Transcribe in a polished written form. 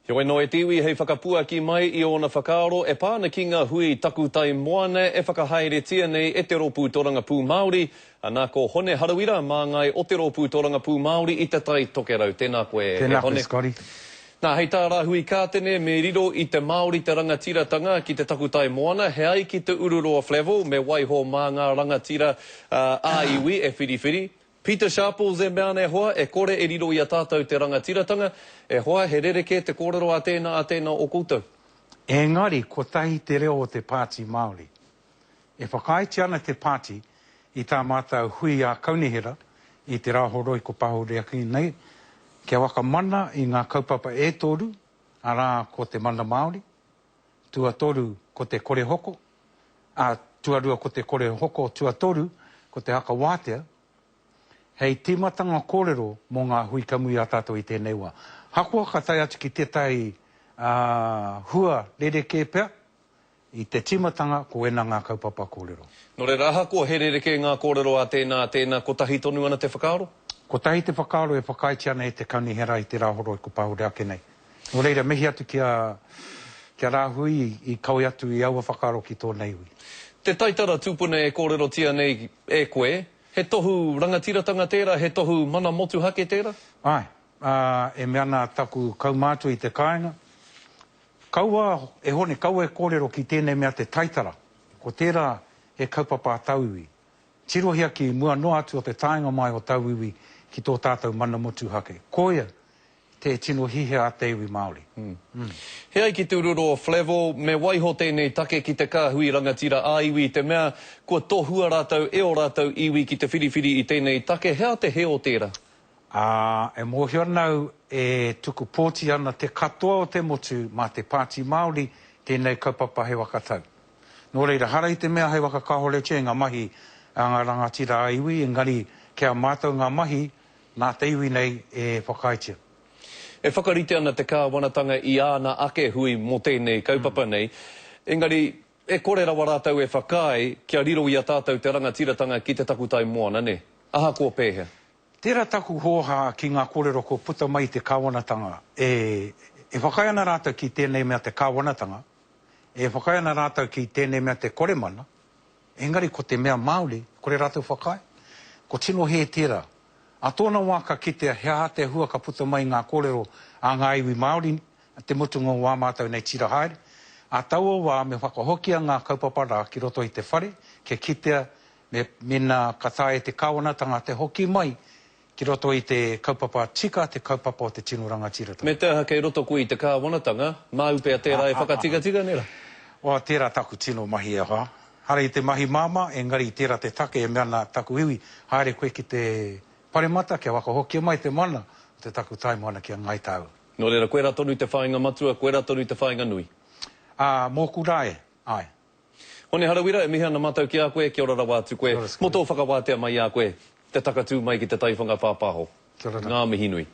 Heoi anō e te iwi hei whakapuaki mai i ōna whakaaro e pā ana ki ngā hui takutai moana e whakahaeretia nei e te Rōpū Torangapū Māori, ana ko Hone Harawira, māngai o te Rōpū Torangapū Māori i Te Tai Tokerau. Tēnā koe e Tēnā koe Hone. Scotty. Nā, hei tā Rahui Kātene, me riro i te Māori te rangatiratanga ki te takutai moana, he ai ki te Ururoa Flavell, me waiho mā ngā rangatira ā-iwi e whiriwhiri. Pita Sharples e mea ana e hoa, e kore e riro i a tātou te rangatiratanga, e hoa, he rerekē te kōrero a tēnā, a tēnā o koutou. Engari kotahi te reo o te Pāti Māori. E whakaaetia ana te pāti i tā mātou hui ā-kaunihera i te Rāhoroi ko Pahure ake nei kia whakamana i ngā kaupapa e toru, arā, ko te mana Māori, tuatoru ko te kore hoko, ā, tuarua ko te kore hoko, tuatoru ko te haka wātea, hei tīmatanga kōrero mō ngā hui kamui a tātou i tēnei wā. Hakoa ka tae atu ki tētahi hua rerekē pea, i te tīmatanga ko ēnā ngā kaupapa kōrero. Nō reira, ahakoa he rerekē ngā kōrero a tēnā, a tēnā, kotahi tonu ana te whakaaro? Kotahi te whakaaro e whakaaetia ana e te Kaunihera i te Rāhoroi ko Pahure ake nei. Nō reira, mihi atu ki a, ki a Rāhui i kawe atu i aua whakaaro ki tōna iwi. Te taitara tupuna e kōrerotia nei e koe, he tohu rangatiratanga tērā, he tohu mana motuhake tērā? Āe, ā, e mea ana taku kaumātua i te kāinga, Kaua e Hone, kaua e kōrero ki tēnei mea te taitara, ko tērā he kaupapa a tauiwi. Tirohia ki mua noa atu o te taenga mai o tauiwi ki tō tātou mana motuhake. Koia te tino hihia a te iwi Māori. He ai ki Te Ururoa Flavell, me waiho tēnei take ki te kāhui rangatira ā-iwi i te mea kua tohua rātou e ō rātou iwi ki te whiriwhiri i tēnei take, he aha te hē o tērā? Ā, e mōhio ana au e tuku pōti ana te katoa o te motu mā te Pāti Māori tēnei kaupapa hei whakatau. Nō reira, hara i te mea hei whakakāhoretia i ngā mahi a ngā rangatira ā-iwi, engari ki a mātou ngā mahi nā te iwi nei e whakaaetia. E whakarite ana te kāwanatanga i āna ake hui mō tēnei kaupapa nei, engari e kore rawa rātou e whakaae kia riro i a tātou te rangatiratanga ki te takutai moana, nē? Ahakoa pēhea. Tērā taku hōhā ki ngā kōrero kua puta mai i te kāwanatanga, e, e whakaae ana rātou ki tēnei mea te kāwanatanga, e whakaae ana rātou ki tēnei mea te kore mana, engari ko te mea Māori, kore rātou whakaae. Ko tino hē tērā. Ā tōna wā ka kitea he aha te hua ka puta mai i ngā kōrero a ngā iwi Māori, te mutunga o ā mātou nei tira haere. Ā taua wā me whakahokia ngā kaupapa rā ki roto i te whare kia kitea me, mēnā ka taea e te kāwanatanga te hoki mai ki roto i te kaupapa tika, te kaupapa o te tino rangatiratanga. Me te aha kei roto koe i te kāwanatanga, māu pea tērā e whakatikatika, nē rā? Oa, tērā taku tino mahi e hoa. Hara i te mahi māmā, engari tērā te take e mea ana taku iwi, haere koe ki te paremata kia whakahokia mai te mana o te taku taimoana ki a Ngāi Tāua. Nō reira, koirā tonu te whāinga matua, koirā tonu te whāinga nui. Ā, mōku rā e, āe. Hone Harawira, e mihi ana mātou ki a koe, kia ora rawa atu koe, mō tō whakawātea mai i a koe, te takatū mai ki te taiwhanga pāpāho. Kia ora. Ngā mihi nui.